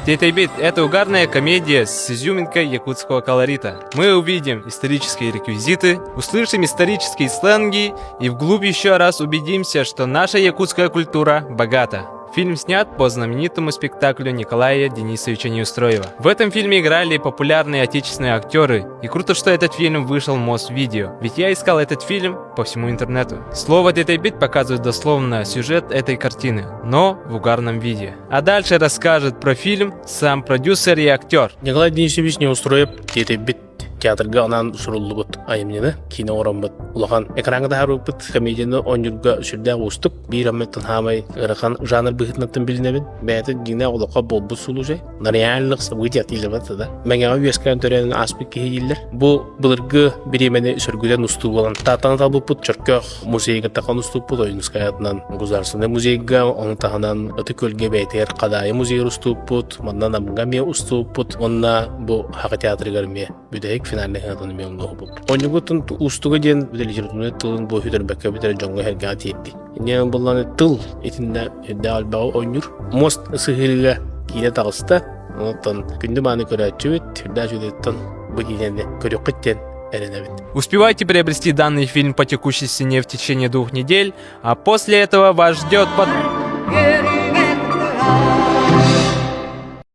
Тиэтэйбит – это угарная комедия с изюминкой якутского колорита. Мы увидим исторические реквизиты, услышим исторические сленги и вглубь еще раз убедимся, что наша якутская культура богата. Фильм снят по знаменитому спектаклю Николая Денисовича Неустроева. В этом фильме играли популярные отечественные актеры, и круто, что этот фильм вышел в Мосвидео, ведь я искал этот фильм по всему интернету. Слово «Тиэтэйбит» показывает дословно сюжет этой картины, но в угарном виде. А дальше расскажет про фильм сам продюсер и актер. Николай Денисович Неустроев Тиэтэйбит театрга анаан суруллубут айымньыны киинэ оҥороммут улахан экраҥҥа таһаарбыппыт комедияны оонньуурга сүрдээх уустук биир аммыттан хаамай ыарахан жанр быһыытынан билинэбин бэйэтэ дьиҥнээх олоххо буолбут сулуусай на реальных событиях дииллэр да мэҥэҕэ үөскээн төрөөн ааспыт киһи дииллэр бу былыргы бириэмэни сөргүтэн устуу буолан Тааттаны талбыппыт Чөркөөх музейга тахан устууппут Ойуунускай аатынан государственный музейга ону таһынан Ытык Күөлгэ бэйэтигэр Хадаайы музейыгар устууппут манна Намҥа эмиэ устууппут уонна бу Хака театрыгар эмиэ бүтэһик финальный ыһыатын эмиэ оннуһубут. Оонньугутун уустуга диэн литературнай тылын бу сүтэрбэккэ бүтэр дьоҥҥо сэргэҕэ тиэрдии. Инньэ буллан тыл итиннэ үрдээх элбэҕи оонньуур. Мост сыһыырыга киинэ таҕыста. Онтон күндү мааны көрөөччүбүт үрдээх үчүгэйиттэн бу киинэни көрүөххүт диэн эрэнэбит. Успевайте приобрести данный фильм по текущей цене в течение 2 недель, а после этого вас ждет под...